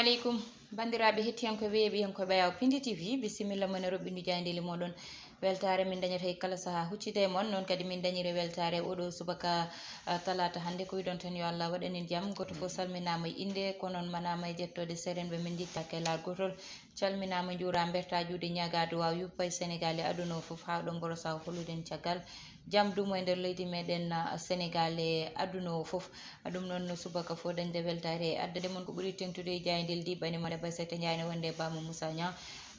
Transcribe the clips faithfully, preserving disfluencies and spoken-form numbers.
Aleykum, banndiraaɓe hettiyankooɓe e ɓiyankooɓe Yaw Pindi T V, bisimilla mon e roɓɓindu jaayndeeli mooɗon. Weltaare min dañata e kala sahaa huccida e mon, noon kadi min dañiri weltaare oɗo subaka, ah, talaata hannde. Ko wiɗon tan yo Allah waɗanin jam. Gooto fof salminaama e innde, ko noon manaama e jettode seerenɓe min njittaake e laar gootol. Calminaama, njuuraa, mbertaa juuɗe, ñaagaa duwaaw, yuppa e Senegaal e aduna o fof, haa ɗo mborosaa o holluɗen caggal. Jam dumo e nder leydi meɗen, ah, Senegaal e aduna o fof. Ah, ɗum noon no subaka fof dañde weltaare e addade mon ko ɓuri teŋtude e jaayndeeli ɗi, bani mon e Baysata Ndiaye ne wonde e Bama Moussa Niang.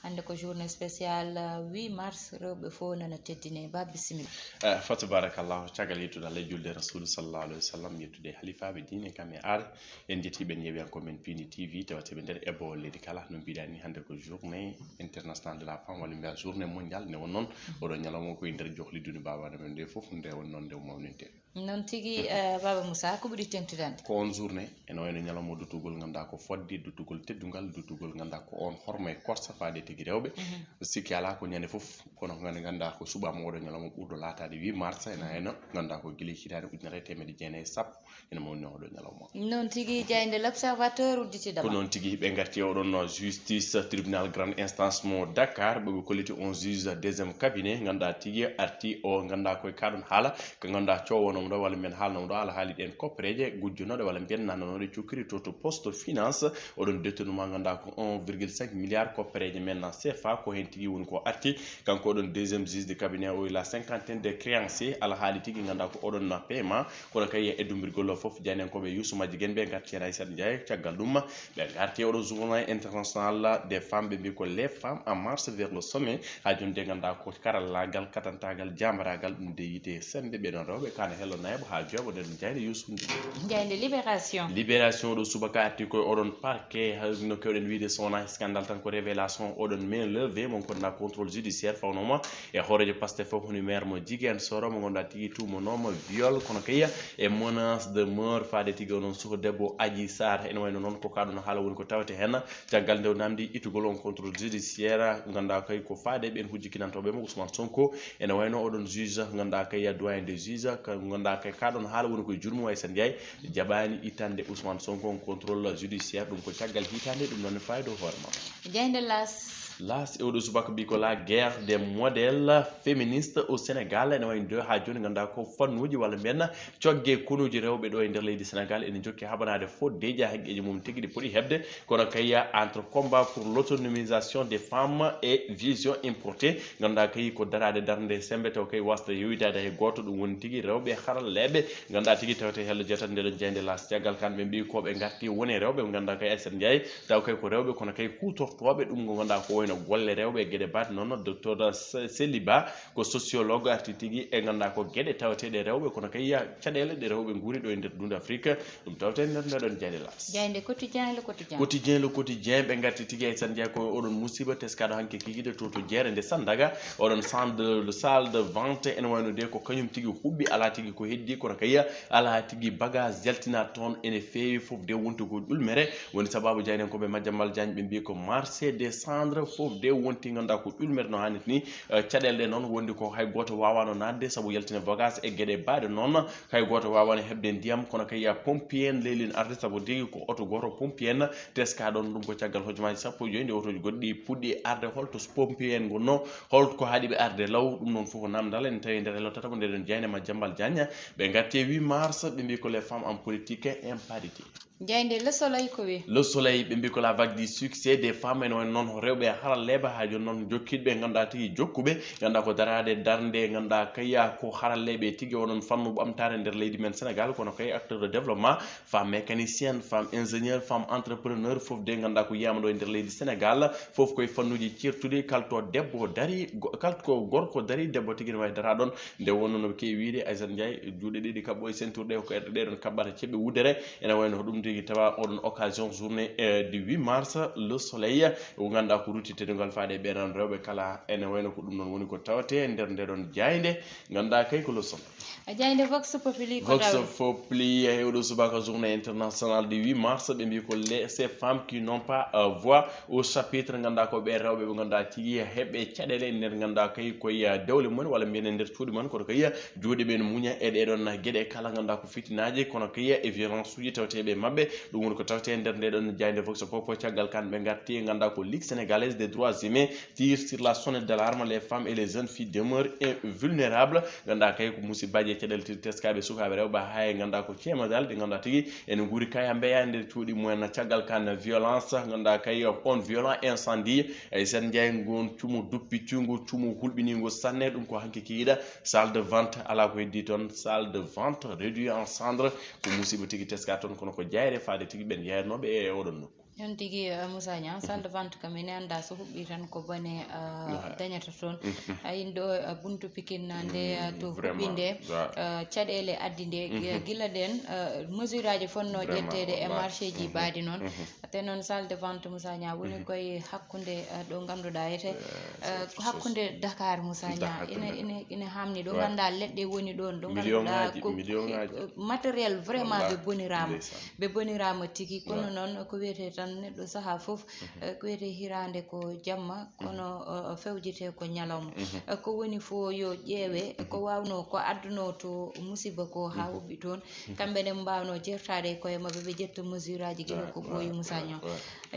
Hannde ko journée spéciale, ah, huit mars, rewɓe fof nana teddine. Ba, bisimilla. Eh, fa tabarakallahu, caggal yettude Allah e julde Rasulu sallallahu alayhi wa sallam, yettude e halifaaɓe diine kam e aade. En njettii ɓe yeewiyankooɓe men Pindi T V, tawatee ɓe nder ebo leydi kala. No mbiɗaa ni, hannde ko journée internationale de la femme, walla mbiyaa journée mondiale, nde won noon oɗo ñalawma ko e nder johli duni babaɗo men nde fof, nde won noon nde mawninte. Noon tigi, eh, Baba Moussa, ko ɓuri teŋtude hannde? Ko on journée, ene wayno ñalawma duttugol, ngannduɗaa ko fodde duttugol teddungal, duttugol, ngannduɗaa ko on horma e korsa faade tigi rewɓe. Mhm. Sikki alaa ko ñande fof, kono nganndu-, ngannduɗaa ko suɓaama oɗo ñalawma ɓurɗo laataade huit mars, ene wayno, ngannduɗaa ko gila hitaande ujunere e teemedde jeenayi e sappo, ene mawni oɗo ñalawma. Noon tigi, jaaynde L'Observateur udditidama. Ko noon tigi, ɓe ngarti e oɗon justice tribunal grande instance mo Dakar, ɓe ɓe kolliti on juge deuxième cabinet, ngannduɗaa tigi arti o, ngannduɗaa koye kaɗon haala, ko ngannduɗaa coowanoomo ɗo, walla mbiyen haalnoomo ɗo, alhaali ɗeen koppereeje gujjanooɗe, walla mbiyen nananooɗe cukkiri to, to poste finance, oɗon détournement, ngannduɗaa ko un virgule cinq milliard koppereeje men na C F A, ko heen tigi woni ko arti, kanko oɗon deuxième juge de cabinet o, la cinquantaine de créanciers, alhaali tigi, ngannduɗaa ko oɗon na paiement, kono kay e dummbirgol o fof, jaayndiyankooɓe Youssou Madjiguène ɓe ngarti heen Aissata Ndiaye, caggal ɗum, ɓe ngarti e oɗo journée internationale des femmes, ɓe mbi ko les femmes en marche vers le sommet, haa jooni de ngannduɗaa ko karallaagal, katantaagal, jaambaraagal, ɗum de yiite sennde ɓee ɗoon rewɓe, kaana hello nayɓo haa jooɓo nden jaaynde Youssou ndi. Jaaynde Libération. Libération ɗo subaka arti koye oɗon parquet, hay no kewɗen wiide so wonaa scandale tan ko révélation oɗon main levée mo ngannduɗaa contrôle judiciaire fawnooma e hooreejo Pastef fof woni maire mo Ziguinchor mo ngannduɗaa tigi tuumanoomo viol, kono kay e menace de mort faade tigi onon suka debbo Adji Sarr. Ene wayno noon ko kaɗon haala woni ko tawete heen. Caggal nde o namdi ittugol on contrôle judiciaire, ngannduɗaa kay ko faade ɓeen hujjikinantooɓe mo Ousmane Sonko. Ene wayno oɗon juge, ngannduɗaa kay ya doyen des juges, ka ngannduɗaa kay kaɗon haala woni koye juuɗe mum Aissata Ndiaye, jaɓaani ittande Ousmane Sonko on contrôle judiciaire, ɗum ko caggal hitaande, ɗum noon ne faayi dow hoore makko. Jaaynde L'As. L'As e oɗo subaka mbi ko la guerre des modèles féministes au Sénégal, ene wayno de haa jooni ngannduɗaa ko fannuuji walla mbiyen cogge konuuji rewɓe ɗo e nder leydi Sénégal ene njokki haɓanaade fodde e haqqeeji mum tigi ɗi poti heɓde, kono kay entre combat pour l'autonomisation des femmes et vision importée, ngannduɗaa kay ko daraade darnde semmbe taw kay waasde yowitaade hay gooto, ɗum woni tigi rewɓe haralleeɓe, ngannduɗaa tigi tawte hello jeetat nde ɗon jaaynde L'As. Caggal kan ɓe mbi ko ɓe ngarti woni rewɓe ɓe ngannduɗaa kay Aissata Ndiaye, taw kay ko rewɓe kono kay kuutortooɓe ɗum ngo ngannduɗaa ko wayno golle rewɓe e geɗe baɗe noon, docteur Se-, Sely Ba, ko sociologue arti tigi e ngannduɗaa ko geɗe taweteeɗe rewɓe, kono kay ya caɗeele ɗe rewɓe nguuri ɗo e nder dunde Afrique, ɗum tawte e nder nde ɗon jaaynde L'As. Jaaynde Quotidien, Le Quotidien. Quotidien, Le Quotidien, ɓe ngarti tigi Aissata Ndiaye ko oɗon musiba teskaɗo hanki kikiiɗe to, to jeere nde Sandaga, oɗon salle de, salle de vente, ene wayno de ko kañum tigi huɓɓi, alaa tigi ko heddi, kono kay alaa tigi bagage yaltina toon, ene feewi fof de wonti ko ƴulmere, woni sababu jaayndiyankooɓe Madiambal Diagne ɓe mbi ko marché des cendres fof de wonti ngannduɗaa ko ƴulmere no haanirta ni, Eh, caɗeele ɗe noon wondi ko hay gooto waawaano naatde sabu yaltinde bagage e geɗe baaɗe noon. Hay gooto waawaano heɓde ndiyam, kono kay ya pompier en leeli en arde sabu tigi ko oto gooto pompier en teska ɗon ɗum ko caggal hojomaaji sappo e joy nde otooji goɗɗi puɗɗi arde. Holto pompier en ngonno, holko haɗi ɓe arde law, ɗum noon fof ko namdal en tawi nder hello tataɓo nde ɗon jaaynde Madiambal Diagne. Ɓe ngarti e huit mars, ɓe mbi ko les femmes en politique et en parité. Jaaynde Le Soleil ko wi? Le Soleil, ɓe mbi ko la vague du succès des femmes, ene wayno noon rewɓe haralleeɓe haa jooni noon jokkiiɓe, ngannduɗaa tigi jokkuɓe, ngannduɗaa ko daraade darnde, ngannduɗaa kay ko haralleeɓe tigi onon fannu ɓamtaare nder leydi men Sénégal, kono kay acteur de développement, femme mécanicienne, femme ingénieur, femme entrepreneur, fof de ngannduɗaa ko yiyaama ɗo e nder leydi Sénégal, fof koye fannuuji ceertuɗi, kala to debbo dari, go-, kala ko gorko dari, debbo tigi ne waawi dara ɗon. Nde wonno no keewi wiyde, Aissata Ndiaye, juuɗe ɗiɗi kaɓɓo e ceinture ɗe, ko ɗe ɗon kaɓɓata ceɓɓe wuddere. Ene wayno ko ɗum tigi tawa oɗon occasion journée, eh, du huit mars, Le Soleil, o ngannduɗaa ko rutti Teddungal faade e ɓeeran rewɓe kala ene wayno ko ɗum noon woni ko tawte nder nde ɗon jaaynde. Ngannduɗaa kay ko leçon. Jaaynde Vox Populi ko Vox tawde. Populi e oɗo subaka journée internationale du huit mars, ɓe mbi ko les ces femmes qui n'ont pas euh, voix au chapitre. Ngannduɗaa ko ɓe rewɓe ɓe ngannduɗaa tigi heɓɓe caɗeele nder ngannduɗaa kay koye dewle mum walla mbiyen e nder cuuɗi mum kono kay juuɗe ɓen muña e ɗeɗon geɗe kala ngannduɗaa ko fitinaaji kono kay e violence uji tawteɓe maɓɓe. Ɗum woni ko tawte nder nde ɗon jaaynde Vox Populi. Caggal kan ɓe ngarti ngannduɗaa ko Ligue sénégalaise des droits humains tire sur la sonnette d'alarme, les femmes et les jeunes filles demeurent vulnérables. Ngannduɗaa kay ko musibbaaji e caɗeele tigi teskaaɓe sukaaɓe rewɓe haa e ngannduɗaa ko ceemadal ɗi ngannduɗaa tigi ene nguuri kay haa mbeya nder cuuɗi mumen. Caggal kan violence ngannduɗaa kay on violent incendie. Aysata Njaay, ngon cumu duppitingu, cumu hulɓiningu sanne, ɗum ko hanki kikiɗe. Salle de vente alaa ko heddi toon, salle de vente réduit en cendre. Ko musiba tigi teska toon kono ko jayre faade tigi ɓen yaynooɓe e oɗon nokku. Noon tigi, eh, Moussa Niang, salle de vente kam ene annda so huɓɓi tan ko bone, eh, dañata toon. Ayin ɗo, eh, buntu Pikine nde, eh, to huɓɓi nde, eh, caɗeele addi nde, eh, gila ɗen, eh, mesure aji fotno ƴetteede e marché ji baadi noon. Te noon salle de vente Moussa Niang woni koye hakkunde, eh, ɗo ngannduɗaa ete, eh, ko hakkunde Dakar Moussa Niang. Ine, ine, ine hamni ɗo ngannduɗaa leɗɗe woni ɗon, ɗo ngannduɗaa ko matériel vraiment ɓe bonirama. Ɓe bonirama tigi, kono noon ko wiyetee tan neɗɗo sahaa fof, eh, ko wiyetee hiraande ko jamma, kono, eh, fewjetee ko ñalawma. Eh, ko woni fof yo ƴeewe ko waawno, ko adduno to musiba ko haa huɓɓi toon. Kamɓe ne mbaawnoo jeertaade e koye maɓɓe, ɓe ƴetta mesure aji gila ko ɓooyi Moussa Niang.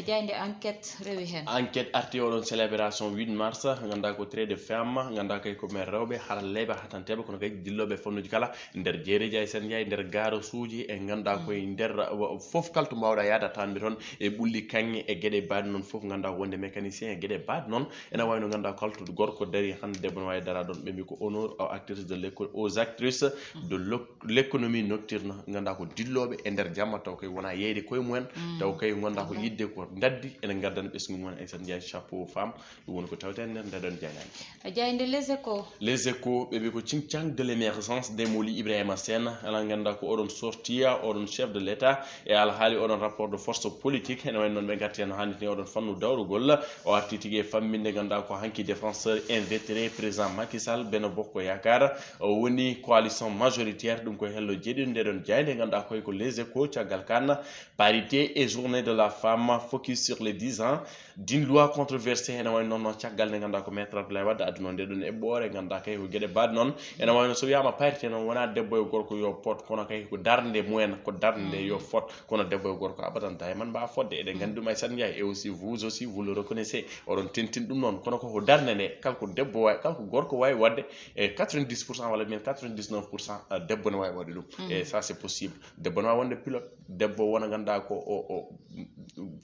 Jaaynde Enquête rewi heen. Enquête arti oɗon célébration huit mars, ngannduɗaa ko trait de femme, ngannduɗaa kay ko men rewɓe haralleeɓe hatanteeɓe kono kay dillooɓe fannuuji kala nder jeereeji Aysata Njaay, nder gaarasuuji e ngannduɗaa koye nder, uh, fof kala to mbaawɗaa yahde a tawanɓe toon e ɓulli kaŋŋe e geɗe baɗe noon fof ngannduɗaa wonde mécanicien e geɗe baɗe noon. Ene wayno ngannduɗaa kala to gorko darii hannde debbo ne waawi daraade ɗoon ɓe mbi ko honneur aux actrices de l'éco- aux actrices de l'oc- l'économie nocturne ngannduɗaa ko dillooɓe e nder jamma taw kay wonaa yeeyde koye mumen taw kay ngannduɗaa ko yiɗde ko daddi ene ngaddana ɓesngu mumen. Aysata Njaay, chapeau femme. Ɗum woni ko tawte e nder nde ɗon jaaynde. Jaaynde Les Échos. Les Échos ɓe mbi ko cincang de l'émergence de Moli Ibrahima Sène. Ala ngannduɗaa ko oɗon sortie oɗon chef de l'état e alhaali oɗon rapport de force politique ene wayno noon ɓe ngarti heen hannde ni oɗon fannu dawrugol. O arti tigi e famminde ngannduɗaa ko hanki défenseur invétéré président Macky Sall Benno Bokk Yaakaar o woni coalition majoritaire. Ɗum ko hello jeeɗiɗo nde ɗon jaaynde ngannduɗaa koye ko Les Échos. Caggal kan parité et journée de la femme, focus sur les dix ans d'une loi controversée. Ene wayno noon caggal nde ngannduɗaa ko maître Abdoulaye Wade adduno nde ɗon eɓɓoore ngannduɗaa kay ko geɗe baɗe noon. Ene wayno so wiyaama parité noon wonaa debbo e gorko yo pot kono kay ko darnde mumen ko darnde nde yo fot kono debbo e gorko abadan dayman mbawa fodde eɗen nganndi ɗum. Aysata Njaay, et aussi vous aussi vous le reconnaissez, oɗon tentin ɗum noon kono koko darnde nde kala ko debbo wawi kala ko gorko wawi wadde e quatre-vingt-dix pour cent walla mbiyen quatre-vingt-dix-neuf pour cent debbo ne wawi waɗde ɗum. E ça c'est possible, debbo ne wawi wonde pilote, debbo wona ngannduɗaa ko o o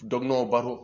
dognowo bato,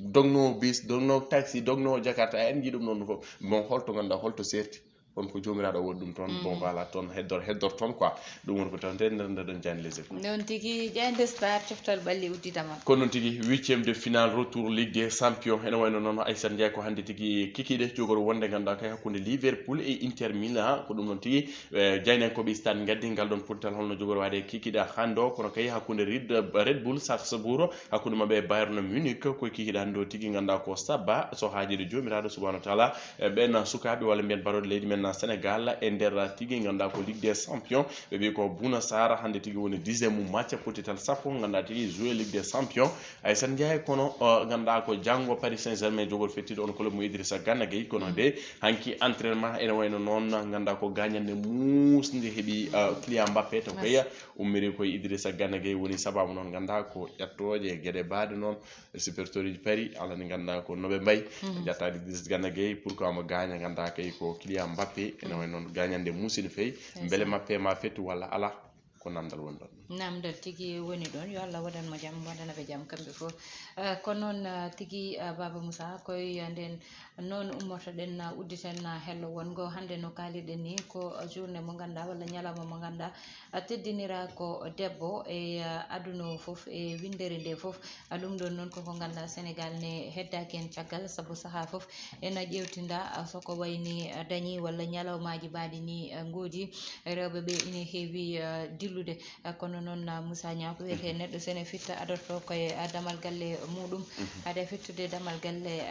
dognowo bis, dognowo taxi, dognowo jakarta, en njii ɗum noon fof. Bon, holto ngannduɗaa holto serti? Kono ko joomiraaɗo waɗi ɗum toon. Bon, voilà, toon heddor heddor toon quoi. Ɗum woni ko tawte nder nder ɗon jaaynde Les Échos. Noon tigi, jaaynde Star coftal ɓalli udditama. Ko noon tigi, huitième de finale retour Ligue des Champions. Ene wayno noon Aysata Njaay ko hannde tigi kikiɗe jogor wonde ngannduɗaa kay hakkunde Liverpool e Inter Milan. Ko ɗum noon tigi, eh, jaayndiyankooɓe Stade ngaddi ngal ɗon pottal holno jogor waade kikiɗe hannde o kono kay hakkunde Red, Red Bull Salzburg hakkunde maɓɓe e Bayern Munich. Ko kikiɗe hannde o tigi ngannduɗaa ko sabba so haajiiɗo joomiraaɗo subhanahu wa taala. E ɓen sukaaɓe walla mbiyen barooɗe leydi men Sénégal e nder tigi ngannduɗaa ko Ligue des Champions. Ɓe mbi ko Bouna Sarr hannde tigi woni dixième mum match pottital sappo ngannduɗaa tigi joué Ligue des Champions. Aysata Njaay kono ngannduɗaa ko janngo Paris Saint-Germain jogor fettiɗo on club mo Idrissa Gana Gueye kono de hanki entraînement ene wayno noon ngannduɗaa ko gañande muusnde heɓi Kylian Mbappé taw kay ummiri koye Idrissa Gana Gueye woni sababu noon ngannduɗaa ko ƴettooje e geɗe baɗe noon. Supporteruji Paris ala ni ngannduɗaa ko noɓe mbayi. Ƴettaade Idrissa Gana Gueye pourquoi mo gaaña ngannduɗaa kay ko Kylian Mbappé ene wayno noon gañande muusi no feewi. Mbele Mbappé ma fettu walla ala? Ko namdal woni ɗon. Namdal tigi woni ɗon, yo Allah waɗan mo jam waɗana ɓe jam kamɓe fof. Eh, ko noon eh, tigi eh, Baba Moussa koye eh, nden noon ummortoɗen eh, udditen eh, hello wongo hannde no kaaliɗen ni ko journée mo ngannduɗaa walla ñalawma mo ngannduɗaa eh, teddinira ko debbo e eh, aduna o fof e winndere nde fof. Ah, ɗum ɗon noon koko ngannduɗaa Sénégal ne heddaaki heen caggal sabu sahaa fof ena ƴeewtinda ah, soko wayni ah, dañi walla ñalawmaaji mbaɗi ni ah, ngoodi rewɓe ɓe ina heewi ah, lude. Kono noon, Moussa Niang, ko wiyetee neɗɗo, so ene fitta, adorto koye damal galle muɗum. Hade fittude damal galle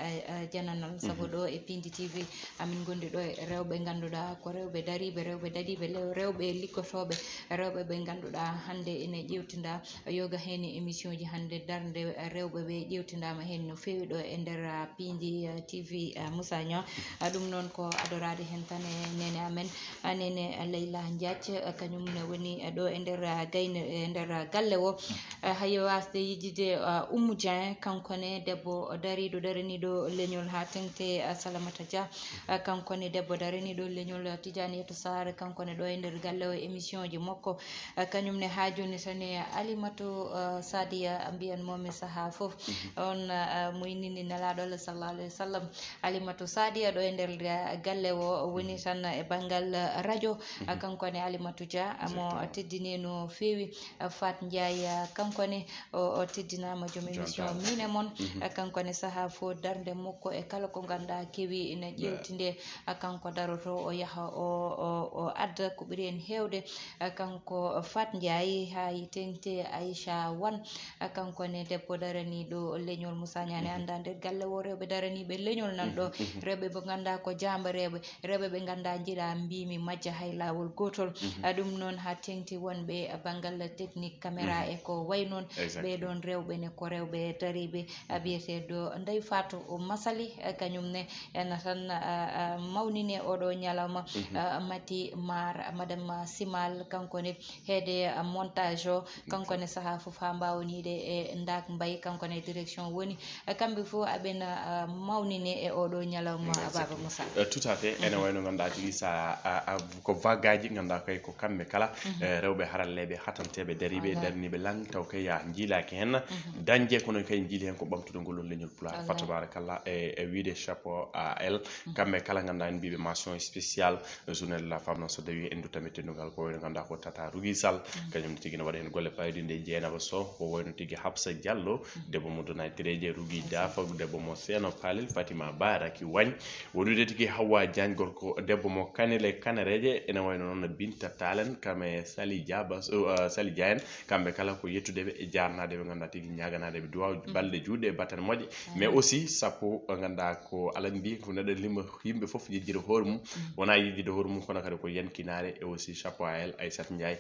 jananal, sabu ɗo e Pindi T V amin ngondi ɗo e rewɓe ngannduɗaa ko rewɓe dariiɓe, rewɓe daɗiiɓe, rewɓe liggotooɓe, rewɓe ɓe ngannduɗaa hannde ene ƴeewtinda yoga heen e émission ji hannde, darnde rewɓe ɓe ƴeewtindaama heen no feewi ɗo e nder Pindi T V. Moussa Niang, ɗum noon ko adoraade heen tan e neene amen, Neene Leyla Ndiaye, kañum ne woni ɗo e nder gayne, e nder galle o. Hay waasde yejjitde Oumou Dieng, kanko ne debbo dariiɗo, daraniiɗo leñol haa teŋti, Salamata Dia, kanko ne debbo daraniiɗo leñol, Tidiane Yeto Sarr, kanko ne ɗo e nder galle o, émission ji makko. Kañum ne haa jooni tan e Alimatu Sadia, mbiyan momi sahaa fof. On mo innini Nelaaɗo Allah sallallahu alayhi wa sallam. Alimatu Sadia ɗo e nder galle o, o woni tan e banngal radio. Kanko ne Alimatu Dia, mo teddini no feewi. Fat Ndiaye, kanko ne o, o teddinaama joom émission Mine Mon. Kanko ne sahaa fof darnde makko e kala ko ngannduɗaa kewi ene ƴeewtinde. Kanko daroto, o yaha, o, o, o adda ko ɓuri heen heewde. Kanko Fat Ndiaye, haa teŋti Aïcha Wan. Kanko ne debbo daraniiɗo leñol, Moussa Niang ne annda nder galle o rewɓe daraniiɓe leñol nan ɗo. Rewɓe ɓe ngannduɗaa ko jaambareeɓe, rewɓe ɓe ngannduɗaa njiɗa mbimi majja hay laawol gootol. Ɗum noon haa teŋti wonɓe banngal technique, caméra e ko way noon. Ɓee ɗoon rewɓe ne ko rewɓe dariiɓe, biyeteeɗo Ndeye Fatou Massaly, kañum ne ena tan mawnine oɗo ñalawma. Mati Mar, Madame Simal, kanko ne heede montage o, kanko ne sahaa fof haa mbaawniiɗe e Ndak Mbaye, kanko ne direction woni. Kamɓe fof aɓena mawnine e oɗo ñalawma, Baba Moussa. Tout à fait. Ene wayno ngannduɗaa tigi sa, a, a, ko vagueaji ngannduɗaa kay ko kamɓe kala, eh, rewɓe haralleeɓe, hatanteeɓe, dariiɓe, darniiɓe lang, taw kay ya njiilaaki heen dañde, kono kay njiili heen ko ɓamtude ngol ɗon leñol Pulaar. Fa tabarakallah, e, e wiide chapeau à elle. Kamɓe kala ngannduɗaa en mbiiɓe mention spéciale, journée de la femme noon so tawi en duttami teddugal ko wayno ngannduɗaa ko Tata Rougui Sall, kañum ne tigi ne waɗa heen golle payɗinɗe, Dieynaba Sow, ko wayno tigi Habsa Diallo, debbo mo Dona Tireje, Rougui Dafa, debbo mo Seeno Palel, Fatima Ba, Raki Wagne, wonude tigi Hawa Diagne, gorko debbo mo Kanel e Kanareje, ene wayno noon Binta Talen, kam e Sali Diaba, uh, Sali Dia en, kamɓe kala ko yettude ɓe e jaarnaade ɓe, ngannduɗaa tigi ñaaganaade ɓe duwaaw, balɗe juutɗe e battane moƴƴe, mais aussi sappo, ngannduɗaa ko alaa mbi ko neɗɗo lima yimɓe fof yejjira hoore mum, wonaa yejjide hoore mum, kono kadi ko yankinaare e aussi chapeau à elle, Aissata Ndiaye,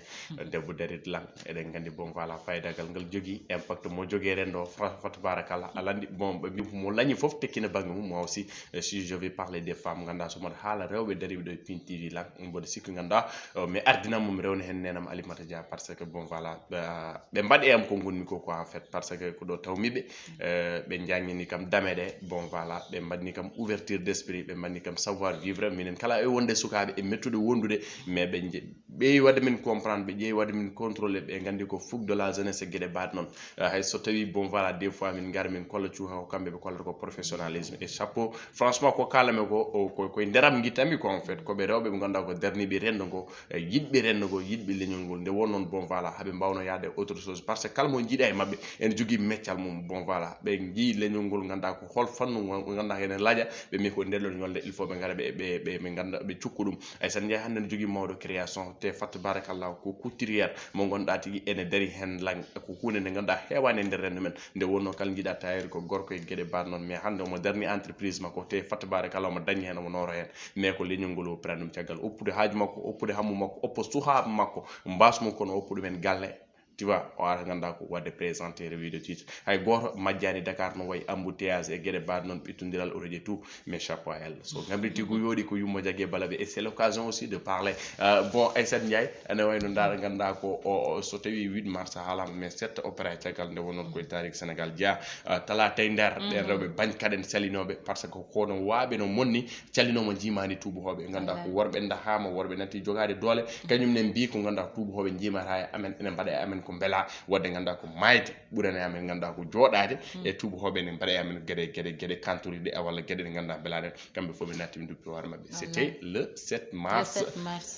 debbo darit lan. Eɗen nganndi, bon, voilà, faydagal ngal jogii, impact mo jogii e renndo, fa, fa tabarakallah, alaa anndi, bon, ɓe mbi mo lañi fof tekkina bannge mum, moi aussi, eh, si je vais parler des femmes, ngannduɗaa so mbaɗa haala rewɓe dariiɓe ɗo e Pin T V lan, mboɗo sikki ngannduɗaa, eh, mi ardinat mo, mi rewna heen neenam Alimata Dia, parce que, bon, voilà, eh, ɓe mbaɗi e am ko ngonmi ko, quoi, en fait, parce que ko ɗo tawmi ɓe, eh, ɓe njangini kam dameɗe, bon, voilà, ɓe mbaɗni kam ouverture d'esprit, ɓe mbaɗni kam savoir vivre, minen kala e wonde sukaaɓe e mettude wondude, mais ɓe nje-, ɓeewi waɗde min comprendre, ɓe ƴeewi waɗde min contrôler, ɓe nganndi ko fougue de la jeunesse e geɗe baɗe noon. Eh, hay so tawi, bon, voilà, des fois min ngara min kolla cuuka ko kamɓe ɓe kollata ko professionnalisme et chapeau. Franchement, ko kaalami ko, o, ko, koye nderam ngittanmi ko, en fait, ko ɓe rewɓe ɓe ngannduɗaa ko darniiɓe renndo ngo, e yiɗɓe renndo ngo, yiɗɓe leñol ngol. Nde won noon, bon, voilà, haɓe mbawno yaade autre chose. Parce que kala mo jiiɗa e maɓɓe ene jogii meccal mum, bon, voilà, ɓe njii leñol ngol, ngannduɗaa ko hol fannu ngo ngannduɗaa ene laaƴa, ɓe mbi ko nde ɗon ñolde, il faut ɓe ngara ɓe, ɓe, ɓe, ɓe ngannda, ɓe cukka ɗum. Aissata Ndiaye hannde ne jogii mawɗo création, te fa tabarakallah ko couturière mo ngannduɗaa tigi ene darii heen lang, ko huunde nde ngannduɗaa heewaani e nder renndo men. Nde wonnoo kala njiiɗaa tailleur ko gorko e geɗe baɗe noon, mais hannde omo darni entreprise makko, te fa tabarakallah omo dañi heen, omo nooro heen. Mais ko leñol ngol o pran ɗum caggal, oppude haaju makko, oppude hammu makko, oppo suhaaɓe makko, mbaas mum kono oppu ɗumen galle. Tu vois, o ara ngannduɗaa ko waɗde présenté revue de titre. Hay gooto majjaani Dakar no wayi embouteillage e geɗe baɗe noon, ɓettondiral auto je tout, mais chapeau à elle. So ngam ri tigu yooɗi ko yummo jagge bala ɓe. Et c'est l'occasion aussi de parler. Euh, bon, Aissata Ndiaye, ene wayno ndaara ngannduɗaa ko o, o, so tawi huit mars haalama, mais sept opéra caggal nde wonnoon koye tarik Sénégal jeya, euh, talaata e nder, ɓen rewɓe bañ kaɗen salinooɓe, parce que kono waaɓe no monni, calinooma njiimaandi tuubahooɓe, ngannduɗaa ko worɓe ndahaama, worɓe natti jogaade doole, kañum ne mbii ko ngannduɗaa tuubahooɓe njiimataa e amen, ene mbaɗa e amen ko mbelaa, waɗde ngannduɗaa ko maayde ɓurani amen, ngannduɗaa ko jooɗaade e tuubahooɓe ene mbaɗa e amen geɗe, geɗe, geɗe kantoriiɗe, a walla geɗe ɗe ngannduɗaa mbelaaɗen, kamɓe fof ɓe natti ɓe nduppi hoore maɓɓe. C'était le sept mars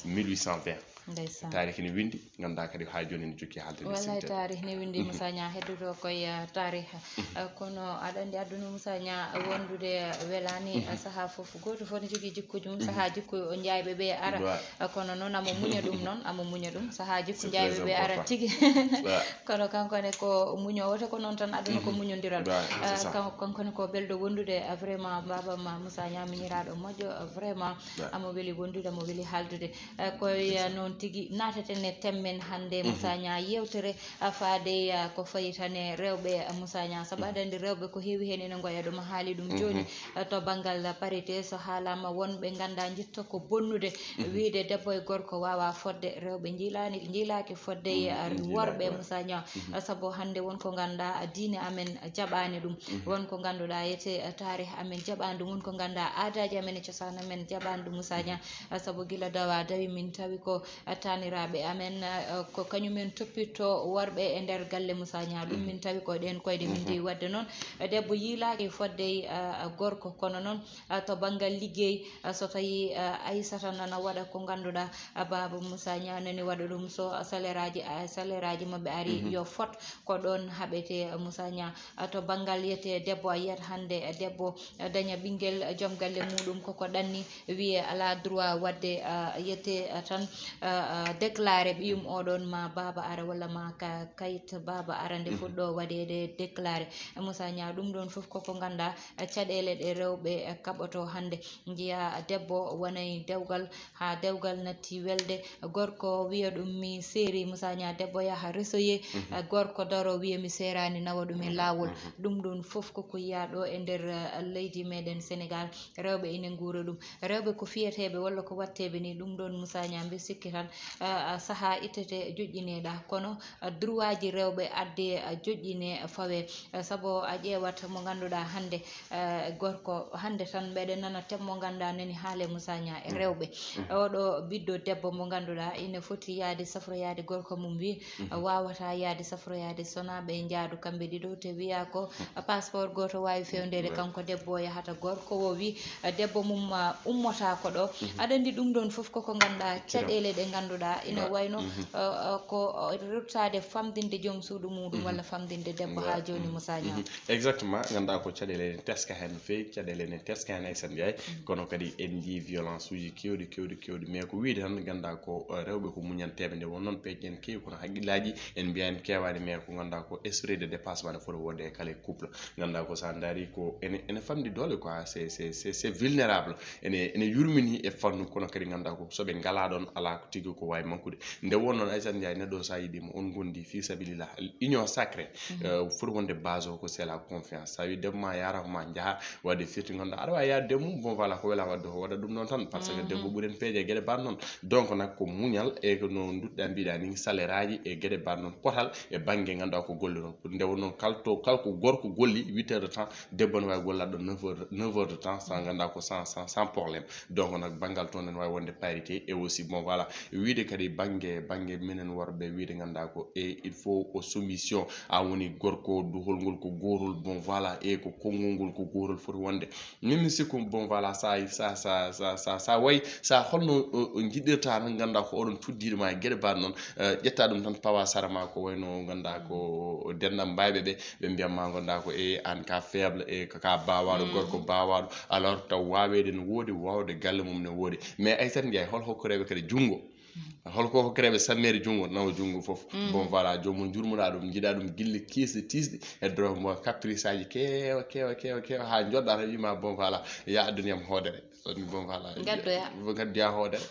mille huit cent vingt. Ndeysaan. Taarih ne winndi, nganndaa kadi haa jooni ne jokki haalde nde Wallahi siwte. Taarih ne winndi Moussa Niang, heddotoo koye ah, taarih. Ah, kono aɗa anndi aduna Moussa Niang wondude ah, welaani ah, sahaa fof. Gooto fof ne jogii jikkuuji mum, sahaa jikku njaayɓe ɓe ara. Wa- Ah, kono noon amo muña ɗum noon, amo muña ɗum. Sahaa jikku C'est njaayɓe très ɓe ara important. tigi. Wa- Kono kanko ne ko muñoowo, wota ko noon tan, aduna ko muñondiral. Wa- c'est Ah, ça. kan- kanko ne ko belɗo wondude ah, vraiment, baaba ma Moussa Niang, miñiraaɗo moƴƴo ah, vraiment. Wa- Amo weli wondude, amo weli haaldude. Ah, koye ah, noon tigi naateten e thème men hannde Moussa Niang, yeewtere ah, faade ah, ko fayi tan e rewɓe ah, Moussa Niang. Sabu aɗa anndi rewɓe ko heewi heen ene ngoya ɗum, a haali ɗum jooni. Ah, to banngal ah, parité, so haalaama, wonɓe nganndaa njitta ko bonnude. Wiide debbo e gorko waawa fodde, rewɓe njiilaani, njiilaaki fodde e ah, worɓe Moussa Niang. Ah, sabu hannde won ko nganndaa ah, diine amen jaɓaani ɗum. Won ko ngannduɗaa yete ah, taarih amen jaɓaani ɗum. Won ko nganndaa aadaaji amen e cosaan amen jaɓaani ɗum Moussa Niang. Ah, sabu gila dawa dawi min tawi ko ah, taaniraaɓe amen ah, ko kañumen toppitto worɓe e nder galle Moussa Niang. Ɗum min tawi ko ɗeen koyɗe min njeyi. Waɗde noon ah, debbo yiilaaki fodde e ah, gorko, kono noon ah, to banngal liggey ah, so tawi ah, Aissata nana waɗa ko ngannduɗaa ah, baaba Moussa Niang nani waɗa ɗum, so ah, salaireaji ah, salaireaji maɓɓe ari yo fot, ko ɗoon haɓete ah, Moussa Niang. Ah, to banngal yete debbo a yiyat hannde ah, debbo ah, daña ɓinngel ah, joom galle muɗum koko ɗanni, wiye alaa droit waɗde ah, yete ah, tan ah, ah, déclaré ɓiyum oɗon ma baaba ara walla ma ka kayit baaba ara nde fuɗɗo waɗeede déclaré. Moussa Niang, ɗum ɗoon fof koko nganndaa ah, caɗeele ɗe rewɓe ah, kaɓoto hannde. Njiya debbo wonay dewgal, haa dewgal natti welde, gorko wiya ɗum mi seeri Moussa Niang, debbo yaha resoye, ah, gorko daro wiya mi seeraani, nawa ɗum e laawol. Ɗum ɗoon fof koko yiyaa ɗo e nder ah, leydi meɗen Sénégal. Rewɓe ine nguura ɗum. Rewɓe ko fiyateeɓe walla ko waɗteeɓe ni, ɗum ɗoon Moussa Niang mbi sikki tan ah, ah, sahaa ittete joƴƴineɗa, kono ah, droitji rewɓe adde ah, joƴƴine fawe. Ah, sabu a ƴeewat mo ngannduɗaa hannde ah, gorko hannde tan mbeɗen nana thème mo ngannduɗaa nani haale Moussa Niang e rewɓe. Oɗo ɓiɗɗo debbo mo ngannduɗaa ine foti yaade safroyaade gorko mum wi ah, wawata yaade safroyaade sona ɓe njaadu kamɓe ɗiɗo, te wiya ko ah, passeport gooto waawi fewndeede kanko debbo o yahata gorko o wi ah, debbo mum ah, ummota ko ɗo. Aɗa anndi ɗum ɗoon fof koko ngannduɗaa caɗeele ɗe ngannduɗaa ina wayno ah, ah, ko ah, ruttaade famɗinde joom suudu muɗum walla famɗinde debbo haa jooni Moussa Niang. Exactement, ngannduɗaa ko caɗeele ne teska heen no feewi, caɗeele ne teska heen Aissata Ndiaye, kono kadi en njii violence uji keewɗi keewɗi keewɗi, mais ko wiide tan ngannduɗaa ko eh, rewɓe ko muñanteeɓe, nde won noon peeje en keewi kono haqqillaaji en mbiya en keewaani, mais ko ngannduɗaa ko esprit de dépassement ne foti wonde e kala e couple. Ngannduɗaa ko so a ndaari ko ene ene famɗi doole quoi, c'est c'est c'est c'est vulnérable, ene ene yurmini e fannu, kono kadi ngannduɗaa ko so ɓe ngalaa ɗoon alaa ko tigi ko waawi mankude. Nde won noon Aissata Ndiaye, neɗɗo so a yiɗii mo on ngondi fi sabilillah, union sacrée eh, foti wonde base o ko c'est la confiance. So a wi debbo ma yaara ko ma njaha waɗde firti ngannduɗaa aɗa waawi yaade debbo mum, bon voilà, ko wela waɗde ko waɗa ɗum noon tan, parce que debbo ɓuri en peeje e geɗe mbaɗ noon. Donc nag ko muñal e ko no nduɗɗa mbiɗa ni, salaire aji e geɗe mbaɗ noon, potal e bannge ngannduɗaa ko golle noon. Nde won noon kala to kala ko gorko golli huit heures de temps, debbo ne waawi gollaade ɗo neuf heures neuf heures de temps sans ngannduɗaa ko sans sans sans problème. Donc nag banngal toon ene waawi wonde parité et aussi bon voilà, wiide kadi bannge bannge minen worɓe wiide ngannduɗaa ko e il faut o soumission, a woni gorko, duhol ngol ko gootol, bon voilà, e ko konngol ngol ko gootol foti wonde. Min mi sikku bon voilà, sa sa sa sa sa sa way sa holno o- o jiɗirta tan ngannduɗaa ko oɗon cuddiiɗo ma e geɗe mbaɗ noon, eh, ƴetta ɗum tan pawa sara ma ko wayno ngannduɗaa ko denɗam mbayɓe ɓe, ɓe mbiyat ma ngannduɗaa ko e an ka faible e ka baawaɗo, gorko baawaɗo, alors taw waaweede ne woodi, waawde galle mum ne woodi. Mais Aissata Ndiaye hol hokkoreeɓe kadi junngo? Hol ko hokkoreeɓe sammeeri junngo, nawa junngo fof? Bon voilà, joomum jurmuɗa ɗum, jiiɗa ɗum gille kiisɗe tiisɗe e drogue mo caprice aji keewa keewa keewa keewa haa njoɗɗa tan wima bon voilà, ya adduniyam hoodere. Ɗon bon voilà. Ngaddoya. Ngaddoya hoodere.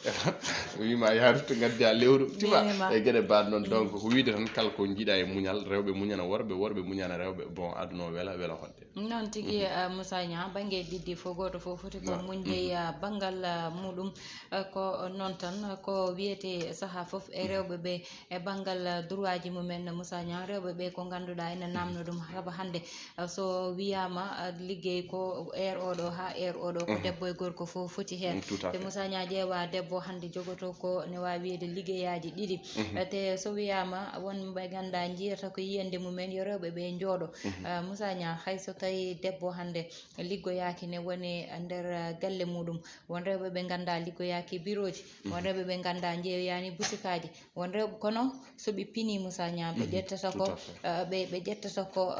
Wima ya rutto ngaddoya lewru, tu vois. E geɗe mbaɗ noon, donc ko wiide tan kala ko jiiɗa e muñal, rewɓe muñana worɓe, worɓe muñana rewɓe, bon aduna o wela wela hoɗde. Noon tigi eh, Moussa Niang, bannge diddi fof gooto fof foti ko muñde eh, banngal eh, muɗum. Eh, ko noon tan ko wiyete sahaa fof e rewɓe ɓe e banngal eh, droitji mumen Moussa Niang, rewɓe ɓe ko ngannduɗaa ene naamno ɗum. Sabu hannde eh, so wiyaama eh, liggey ko heure oɗo haa heure oɗo ko debbo e gorko fof foti heen. Te Moussa Niang ƴeewa debbo hannde jogoto ko ne waawi wiyeede liggeyaaji ɗiɗi. Eh, te so wiyaama won ɓe ngannduɗaa njiyata ko yiyannde mumen yo rewɓe ɓe njooɗo. Eh, Moussa Niang, hay so tawi debbo hannde liggoyaaki ne woni nder eh, galle muɗum, won rewɓe ɓe ngannduɗaa liggoyaaki e birooji, won rewɓe ɓe ngannduɗaa njeeya Yani busikaaji, won rewɓe kono so ɓe pini Moussa Niang, ɓe ƴettata ko, ɓe ɓe ƴettata ko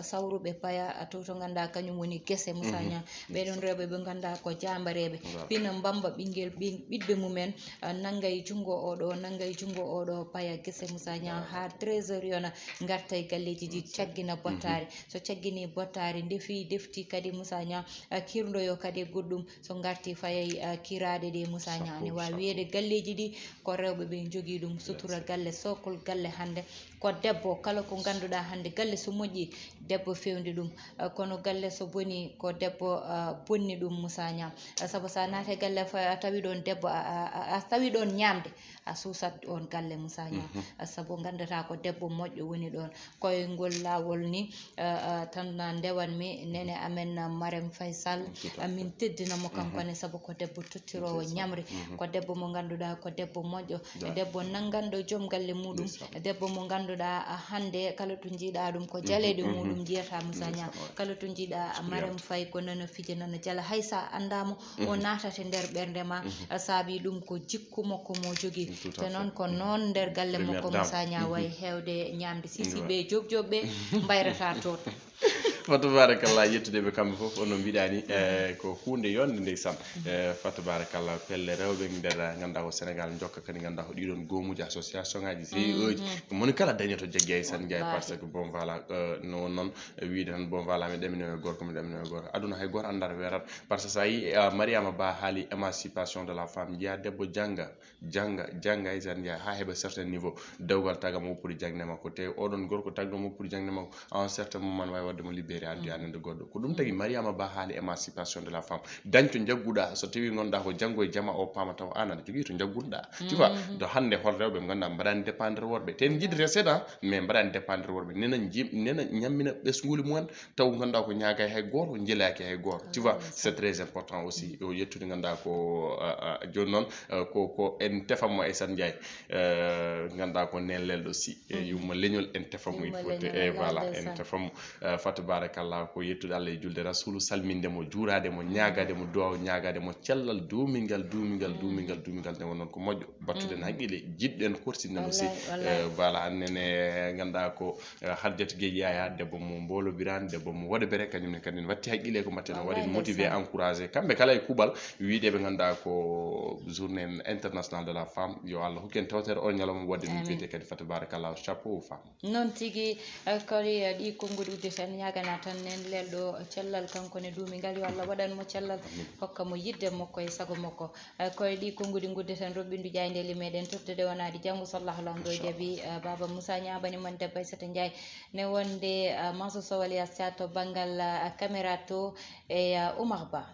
sawru, ɓe paya to to ngannduɗaa kañum woni gese Moussa Niang. Ɓeɗon rewɓe ɓe ngannduɗaa ko jaambareeɓe, pina mbamba ɓinngel ɓiɗɓe mumen, nanngay junngo oɗo, nanngay junngo oɗo, paya gese Moussa Niang haa treize heures yona, ngarta e galleeji ɗi, caggina bottaari. So caggini bottaari, ndefi defti kadi Moussa Niang, kirndoyo kadi e goɗɗum. So ngarti fayay kiraade ɗe Moussa Niang, ne waawi wiyeede galleeji ɗi ko rewɓe ɓe njogii ɗum. Sutura galle, sokol galle hannde ko debbo. Kala ko ngannduɗaa hannde galle so moƴƴi, debbo fewndi ɗum. Kono galle so boni, ko debbo bonni ɗum Moussa Niang. Sabu so a naate galle a tawi ɗon debbo, a tawi ɗon ñaamde, a suusat on galle Moussa Niang. Sabu nganndataa ko debbo moƴƴo woni ɗon. Koyngol laawol ni tan ndewanmi nene amen Marem Faysal, min teddina mo kanko ne, sabu ko debbo tottiroowo ñamri, ko debbo mo ngannduɗaa ko debbo moƴƴo, debbo nannganɗo joom galle muɗum, debbo mo ngannduɗaa hannde kala to njiiɗaa ɗum ko jaleeɗe muɗum njiyata Moussa Niang. Kala to njiiɗaa Marem Fay ko nana fija, nana jala, hay sa anndaamo o naatata nder ɓernde ma. Saabi ɗum ko jikku makko mo jogii. Te noon ko noon nder galle makko Moussa Niang wayi heewde ñaamde. Sisi ɓe, job job ɓe mbayrata toon. Fa tabarakallah, yettude ɓe kamɓe fof, ono mbiɗa ni, eh, ko huunde yonde ndeysaan. Eh, fa tabarakallah, pelle rewɓe nder, eh, ngannduɗaa ko Sénégal njokka kadi, ngannduɗaa ko ɗiɗon goomuuji, association ngaji, C E O ji, moni kala dañoto jaggi ay san njaay. Parce que bon, voilà, eh, no noon, eh, wiide tan bon, voilà, mi ɗamino e gorko, mi ɗamino e gorko. Aduna hay gooto anndaata weerat. Parce que so a yii, eh, Mariama Ba haali émancipation de la femme, njiya debbo jannga, jannga, jannga, hay so a njiya haa heɓa certain niveau, dewgal taga mo woppude jaŋde makko. Te oɗon gorko tagɗo mo woppude jaŋde makko, à un certain moment, wawi waɗde mo libéré, addu anande goɗɗo. Ko ɗum tagi Mariama Ba haali émancipation de la femme. Dañ to njagguɗa, so tawi ngonɗa ko janngo e jama o paama taw an aɗa jogii to njagguɗa. Tu vois, do hannde hol rewɓe ngannduɗaa mbaɗani dépendre worɓe. Te en njiɗi reseda, mais mbaɗani dépendre worɓe. Nena jim-, nena ñammina ɓesnguli mumen, taw ngannduɗaa ko ñaagay hay gooto, njilaaki hay gooto. Tu vois, c'est très important aussi. O yettude ngannduɗaa ko, ah, ah, jooni noon, ah, ko, ko en tefammo e San Ndiaye, eh, ngannduɗaa ko nen lelɗo si. E yumma leñol en tefammo, il faut te, eh, voilà, en tefammo. Eh, fa tabarakallah, ko yettude Allah e julde Rasulu, salminde mo, juuraade mo, ñaagaade mo duwaw, ñaagaade mo cellal, duumingal, duumingal, duumingal, duumingal, nde won noon ko moƴƴo. Battuɗen haqqille, jiɗɗen, korsiɗen aussi. Wallahi, wallahi. Eh, voilà, annene ngannduɗaa ko, eh, Hadjat Gueye Yaya, debbo mo Mbolo Birane, debbo mo Wodebere, kañum ne kadi watti haqqille ko mbatten, wallahi, waɗen motivé, ndeysaan, encouragé. Kamɓe kala e kuuɓal, wiide ɓe ngannduɗaa ko journée internationale de la femme, yo Allah hokku en tawtere on ñalawma, waɗde ɗum. Amin. Fiyete kadi, fa tabarakallah, chapeau aux femmes. Noon tigi, eh, kadi, eh, ɗi konnguɗi uddeten, ñaagana tan nen lelɗo cellal, kanko ne duumingal, yo Allah waɗan mo cellal, amin, hokka mo yiɗde makko e sago makko. Eh, koye ɗi konnguɗi nguddeten, roɓɓindu jaaynde li meɗen tottude wonaade janngo, so Allahu Laamɗo, inchallah, jaɓi, eh, Baaba Moussa ñaabani mon debbo Aissata Ndiaye. Ne wonde, eh, Mansour Sow alias Thiat to banngal, eh, caméra to e, eh, Oumar Ba.